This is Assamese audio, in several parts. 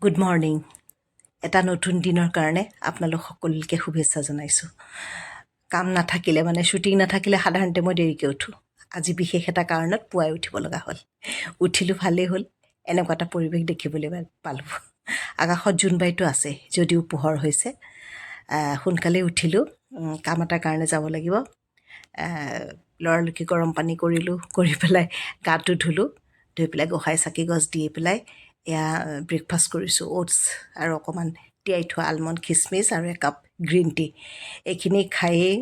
Good morning. এটা নতুন দিনৰ কাৰণে আপোনালোক সকলোকে শুভেচ্ছা জনাইছোঁ। কাম নাথাকিলে, মানে শ্বুটিং নাথাকিলে সাধাৰণতে মই দেৰিকৈ উঠোঁ। আজি বিশেষ এটা কাৰণত পুৱাই উঠিব লগা হ'ল। উঠিলোঁ, ভালেই হ'ল, এনেকুৱা এটা পৰিৱেশ দেখিবলৈ পালোঁ। আকাশত জোনবাইটো আছে যদিও পোহৰ হৈছে। সোনকালেই উঠিলোঁ, কাম এটাৰ কাৰণে যাব লাগিব। লৰালৰিকৈ গৰম পানী কৰিলোঁ, কৰি পেলাই গাটো ধুলোঁ, ধুই পেলাই গোঁসাই চাকি গছ দি পেলাই এয়া ব্ৰেকফাষ্ট কৰিছোঁ। অ'টছ আৰু অকণমান তিয়াই থোৱা আলমণ্ড, খিচমিচ আৰু একাপ গ্ৰীণ টি। এইখিনি খায়েই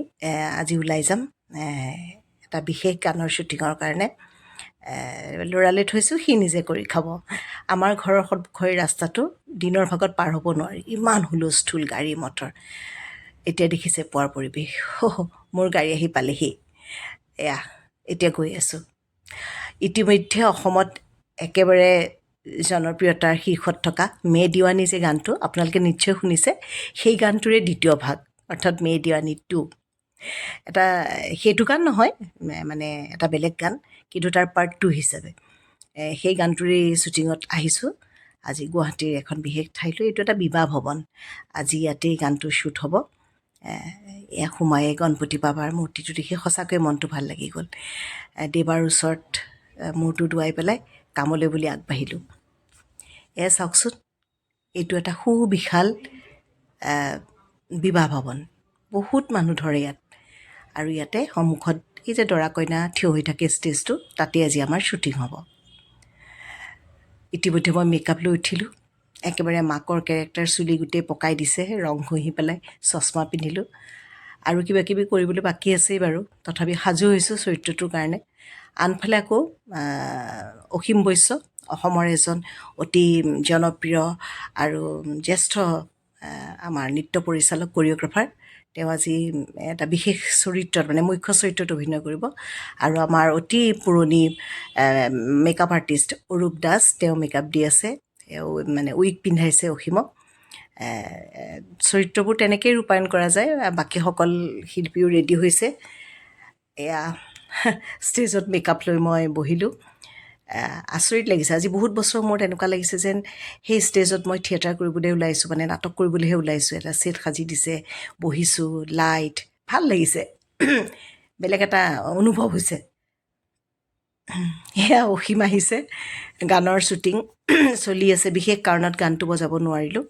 আজি ওলাই যাম এটা বিশেষ গানৰ শ্বুটিঙৰ কাৰণে। ল'ৰালৈ থৈছোঁ, সি নিজে কৰি খাব। আমাৰ ঘৰৰ সন্মুখৰ ৰাস্তাটো দিনৰ ভাগত পাৰ হ'ব নোৱাৰি, ইমান হুলস্থুল গাড়ী মটৰ। এতিয়া দেখিছে পুৱাৰ পৰিৱেশ। মোৰ গাড়ী আহি পালেহি। এয়া এতিয়া গৈ আছোঁ। ইতিমধ্যে অসমত একেবাৰে জনপ্ৰিয়তাৰ শীৰ্ষত থকা মে দিৱানী যে গানটো আপোনালোকে নিশ্চয় শুনিছে, সেই গানটোৰে দ্বিতীয় ভাগ, অৰ্থাৎ মে দিৱানী 2। এটা সেইটো গান নহয়, মানে এটা বেলেগ গান, কিন্তু তাৰ পাৰ্ট 2 হিচাপে সেই গানটোৰেই শ্বুটিঙত আহিছোঁ আজি গুৱাহাটীৰ এখন বিশেষ ঠাইলৈ। এইটো এটা বিবাহ ভৱন। আজি ইয়াতেই গানটো শ্বুট হ'ব। এয়া সোমায়ে গণপতি বাবাৰ মূৰ্তিটো দেখি সঁচাকৈ মনটো ভাল লাগি গ'ল। দেবাৰ ওচৰত মূৰটো দোৱাই পেলাই কামলৈ বুলি আগবাঢ়িলোঁ। এয়া চাওকচোন, এইটো এটা সুবিশাল বিবাহ ভৱন। বহুত মানুহ ধৰে ইয়াত। আৰু ইয়াতে সন্মুখত এই যে দৰা কইনা থিয় হৈ থাকে ষ্টেজটো, তাতেই আজি আমাৰ শ্বুটিং হ'ব। ইতিমধ্যে মই মেকআপ লৈ উঠিলোঁ। একেবাৰে মাকৰ কেৰেক্টাৰ, চুলি গোটেই পকাই দিছে, ৰং ঘঁহি পেলাই চশমা পিন্ধিলোঁ। আৰু কিবা কিবি কৰিবলৈ বাকী আছেই বাৰু, তথাপি সাজু হৈছোঁ চৰিত্ৰটোৰ কাৰণে। আনফালে আকৌ অসীম বৈশ্য, অসমৰ এজন অতি জনপ্ৰিয় আৰু জ্যেষ্ঠ আমাৰ নৃত্য পৰিচালক, কৰিঅ'গ্ৰাফাৰ, তেওঁ আজি এটা বিশেষ চৰিত্ৰত, মানে মুখ্য চৰিত্ৰত অভিনয় কৰিব। আৰু আমাৰ অতি পুৰণি মেকআপ আৰ্টিষ্ট অৰূপ দাস, তেওঁ মেকআপ দি আছে। তেওঁ মানে উইগ পিন্ধাইছে অসীমক। চৰিত্ৰবোৰ তেনেকেই ৰূপায়ণ কৰা যায়। বাকীসকল শিল্পীও ৰেডি হৈছে। এয়া ষ্টেজত মেকআপ লৈ মই বহিলোঁ। আচৰিত লাগিছে, আজি বহুত বছৰৰ মূৰত এনেকুৱা লাগিছে যেন সেই ষ্টেজত মই থিয়েটাৰ কৰিবলৈ ওলাইছোঁ, মানে নাটক কৰিবলৈহে ওলাইছোঁ। এটা ছেট সাজি দিছে, বহিছোঁ, লাইট, ভাল লাগিছে, বেলেগ এটা অনুভৱ হৈছে। সেয়া অসীম আহিছে। গানৰ শ্বুটিং চলি আছে। বিশেষ কাৰণত গানটো বজাব নোৱাৰিলোঁ,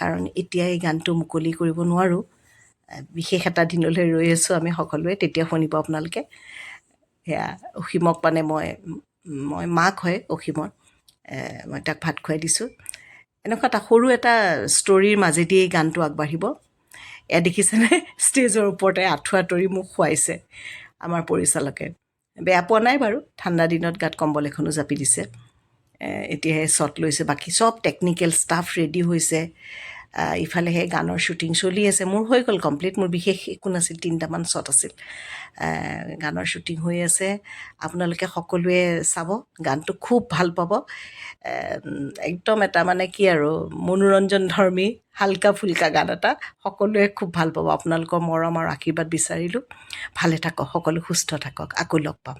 কাৰণ এতিয়া এই গানটো মুকলি কৰিব নোৱাৰোঁ। বিশেষ এটা দিনলৈ ৰৈ আছোঁ আমি সকলোৱে, তেতিয়া শুনিব আপোনালোকে। সেয়া অসীমক, মানে মই মাক হয় অসীমৰ, মই তাক ভাত খুৱাই দিছোঁ। এনেকুৱা এটা সৰু এটা ষ্টৰীৰ মাজেদি এই গানটো আগবাঢ়িব। এয়া দেখিছেনে, ষ্টেজৰ ওপৰতে আঁঠুৱা তৰি মোক শুৱাইছে আমাৰ পৰিচালকে। বেয়া পোৱা নাই বাৰু, ঠাণ্ডা দিনত গাত কম্বল এখনো জাপি দিছে। এতিয়াহে শ্বট লৈছে। বাকী চব টেকনিকেল ষ্টাফ ৰেডি হৈছে। ইফালে সেই গানৰ শ্বুটিং চলি আছে। মোৰ হৈ গ'ল কমপ্লিট, মোৰ বিশেষ একো নাছিল, তিনিটামান শ্বট আছিল। গানৰ শ্বুটিং হৈ আছে। আপোনালোকে সকলোৱে চাব গানটো, খুব ভাল পাব। একদম এটা মানে কি আৰু মনোৰঞ্জন ধৰ্মী হালকা ফুলকা গান এটা, সকলোৱে খুব ভাল পাব। আপোনালোকৰ মৰম আৰু আশীৰ্বাদ বিচাৰিলোঁ। ভালে থাকক সকলো, সুস্থ থাকক। আকৌ লগ পাম।